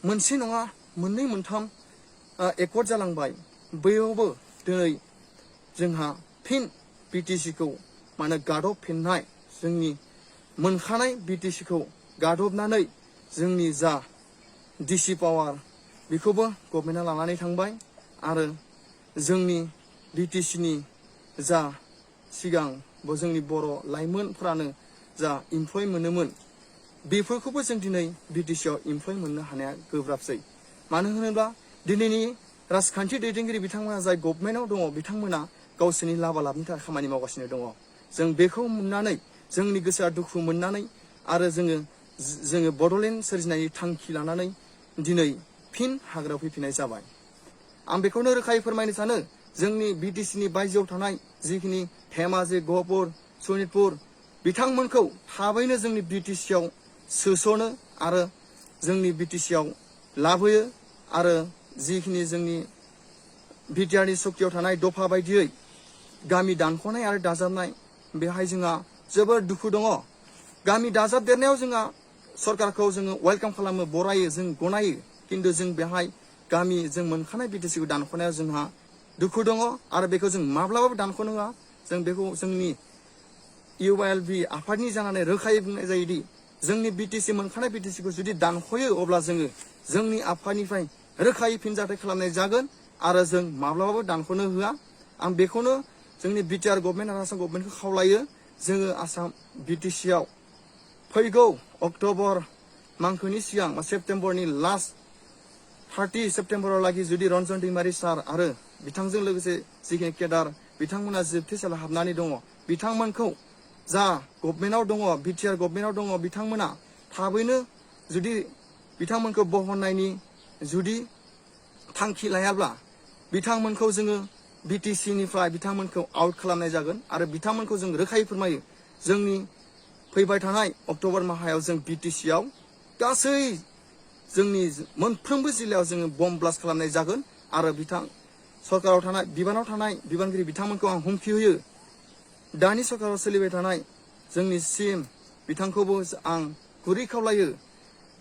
मोनसे नङा मोननै मोनथाम एकर्ड जालांबाय बैयावबो दिनै जोंहा फिन बिटिसिखौ माने गादबफिननाय जोंनि मोनखानाय बिटिसिखौ गादबनानै जोंनि जा डिसि पावार बेखौबो गभर्नमेन्टआ लानानै थांबाय आरो जोंनि बिटिसिनि जा सिगां जोंनि बर' लाइमोनफ्रानो जा इमप्लय मोनोमोन बेफोरखौबो जों दिनै बिटिसिआव इमप्लय मोननो हानाया गोब्राबसै मानो होनोब्ला दिनैनि राजखान्थि दैदेनगिरि बिथांमोना जाय गभर्नमेन्टआव दङ बिथांमोना गावसोरनि लाबालाबनि थाखाय खामानि मावगासिनो दङ जों बेखौ नुनानै जोंनि गोसोआ दुखु मोननानै आरो जोङो बड'लेण्ड सोरजिनायनि थांखि लानानै दिनै फिन हाग्रायाव फैफिननाय जाबाय आं बेखौनो रोखायै फोरमायनो सानो जोंनि बिटिसिनि बायजोआव थानाय जिखिनि धेमाजि गहपुर सनितपुर बिथांमोनखौ थाबैनो जोंनि बिटिसिआव सोसनो आरो जोंनि बिटिसिआव लाबोयो आरो जिखिनि जोंनि बिटिआरनि सकियाव थानाय दफा बायदियै गामि दानख'नाय आरो दाजाबनाय बेहाय जोंहा जोबोर दुखु दङ गामि दाजाबदेरनायाव जोंहा सरकारखौ जोङो वेलकाम खालामो बरायो जों गनायो किन्तु जों बेहाय गामि जों मोनखानाय बिटिसिखौ दानख'नायाव जोंहा दुखु दङ आरो बेखौ जों माब्लाबाबो दानख'नो होआ जों बेखौ जोंनि इउएलबि आफादनि जानानै रोखायै बुंनाय जायोदि जोंनि बिटिसि मोनखानाय बिटिसिखौ जुदि दानख'यो अब्ला जोङो जोंनि आफादनिफ्राय रोखायै फिनजाथाय खालामनाय जागोन आरो जों माब्लाबाबो दानख'नो होआ आं बेखौनो जोंनि बिटिआर गभर्नमेन्ट आरो आसाम गभर्नमेन्टखौ खावलायो जोङो आसाम बिटिसिआव फैगौ अक्ट'बर मांखोनि सिगां बा सेप्तेम्बरनि लास्ट 30 सेप्तेम्बरावलागि जुदि रन्जन दैमारि सार आरो बिथांजों लोगोसे जिखिनि केडार बिथांमोना जोबथेसालियाव हाबनानै दङ बिथांमोनखौ जा गभर्नमेन्टआव दङ बिटिआर गभर्नमेन्टआव दङ बिथांमोना थाबैनो जुदि बिथांमोनखौ बहननायनि जुदि थांखि लायाब्ला बिथांमोनखौ जोङो बिटिसिनिफ्राय बिथांमोनखौ आउट खालामनाय जागोन आरो बिथांमोनखौ जों रोखायै फोरमायो जोंनि फैबाय थानाय अक्ट'बर माहायाव जों बिटिसिआव गासै जोंनि मोनफ्रोमबो जिल्लायाव जोङो बम ब्लास्ट खालामनाय जागोन आरो सरकाराव थानाय बिबानाव थानाय बिबानगिरि बिथांमोनखौ आं हुमखि होयो दानि सरकाराव सोलिबाय थानाय जोंनि सिएम बिथांखौबो आं गुरै खावलायो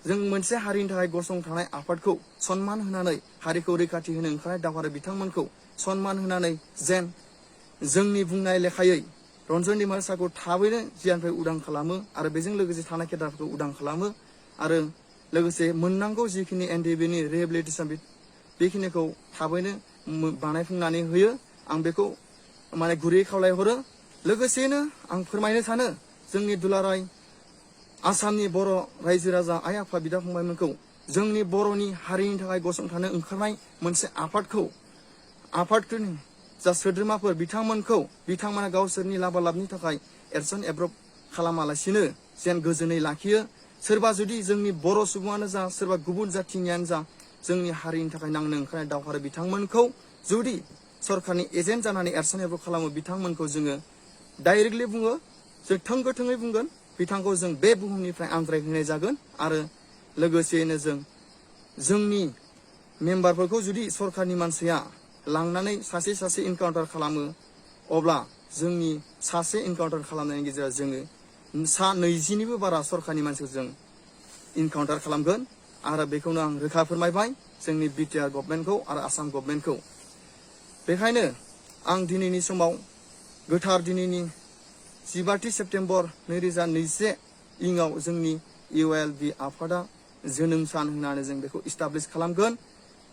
जों मोनसे हारिनि थाखाय गसंथानाय आफादखौ सनमान होनानै हारिखौ रैखाथि होनो ओंखारनाय दावहारु बिथांमोनखौ सनमान होनानै जेन जोंनि बुंनाय लेखायै रन्जन दैमारि सारखौ थाबैनो जियानिफ्राय उदां खालामो आरो बेजों लोगोसे थानाय केडारफोरखौ उदां खालामो आरो लोगोसे मोननांगौ जिखिनि एनडिएबिनि रिहेबिलिटेसन बेखिनिखौ थाबैनो बानायफुंनानै होयो आं बेखौ माने गुरैयै खावलायहरो लोगोसेनो आं फोरमायनो सानो जोंनि दुलाराय आसामनि बर' रायजो राजा आइ आफा बिदा फंबायमोनखौ जोंनि बर'नि हारिनि थाखाय गसंथानो ओंखारनाय मोनसे आफादफोरनि जा सोद्रोमाफोर बिथांमोना गावसोरनि लाबालाबनि थाखाय एरसन एब्रब खालामालासिनो जेन गोजोनै लाखियो सोरबा जुदि जोंनि बर' सुबुङानो जा सोरबा गुबुन जाथिनियानो जा जोंनि हारिनि थाखाय नांनो ओंखारनाय दावहारु बिथांमोनखौ जुदि सरकारनि एजेन्ट जानानै एरसन एब्रब खालामो बिथांमोनखौ जोङो डाइरेक्टलि बुङो जों थोंगोथोङै बुंगोन बिथांखौ जों बे बुहुमनिफ्राय आनज्रायहोनाय जागोन आरो लोगोसेयैनो जोंनि मेम्बारफोरखौ जुदि सरकारनि मानसिया लांनानै सासे इनकाउन्टार खालामो अब्ला जोंनि सासे इनकाउन्टार खालामनायनि गेजेराव जोङो 20निबो बारा सरकारनि मानसिखौ जों इनकाउन्टार खालामगोन आरो बेखौनो आं रोखा फोरमायबाय जोंनि बिटिआर गभर्नमेन्टखौ आरो आसाम गभर्नमेन्टखौ बेखायनो आं दिनैनि समाव गोथार दिनैनि 15 सेप्तेम्बर 2021 इंआव जोंनि इउएलबि आफादा जोनोम सान होननानै जों बेखौ इस्टाब्लिश खालामगोन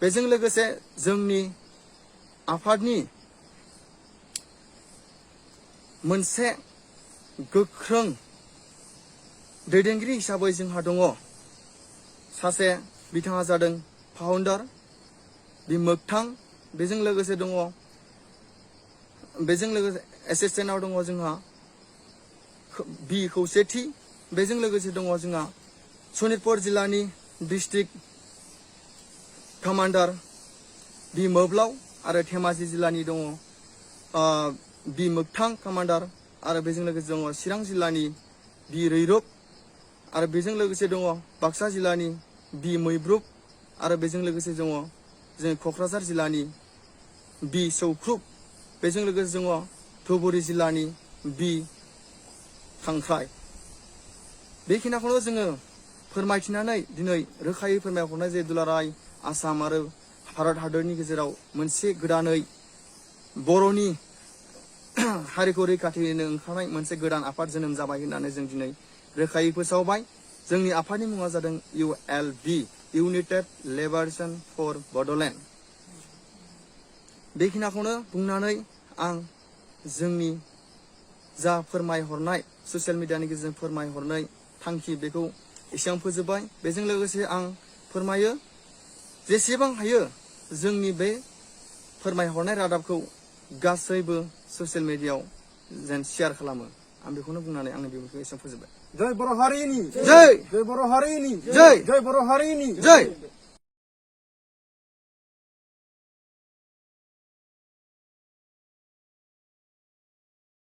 बेजों लोगोसे जोंनि आफादनि मोनसे गोख्रों दैदेनगिरि हिसाबै जोंहा दङ सासे बिथाङा जादों फाउन्डार मोगथां बेजों लोगोसे एसिस्टेन्टआव दङ जोंहा बि खौसेथि बेजों लोगोसे दङ जोंहा सनितपुर जिल्लानि डिस्ट्रिक्ट कमान्डार बि मोब्लाव आरो धेमाजि जिल्लानि दङ बि मोगथां कमान्डार आरो बेजों लोगोसे दङ चिरां जिल्लानि बि रैरुब आरो बेजों लोगोसे दङ बाक्सा जिल्लानि बि मैब्रुब आरो बेजों लोगोसे दङ जों क'क्राझार जिल्लानि बि सौख्रुब बेजों लोगोसे दङ धुबुरी जिल्लानि बि खांख्राय बेखिनिखौनो जोङो फोरमायथिनानै दिनै रोखायै फोरमायहरनाय जे दुलाराय आसाम आरो भारत हादरनि गेजेराव मोनसे गोदानै बर'नि हारिखौ रैखाथि होनो ओंखारनाय मोनसे गोदान आफाद जोनोम जाबाय होननानै जों दिनै रोखायै फोसावबाय। जोंनि आफादनि मुङा जादों ULB, United Liberation for Bodoland. बेखिनिखौनो बुंनानै आं जोंनि जा फोरमायहरनाय ससियेल मिडियानि गेजेरजों फोरमायहरनाय थांखि बेखौ एसेबां फोजोबबाय। बेजों लोगोसे आं फोरमायो जेसेबां हायो जोंनि बे फोरमायहरनाय रादाबखौ गासैबो ससियेल मिडियायाव जेन शेयार खालामो। आं बेखौनो बुंनानै आंनि बिबुंथिखौ एसेबां फोजोबबाय। जय बर' हारिनि जय जय बर' हारिनि जय जय बर' हारिनि जय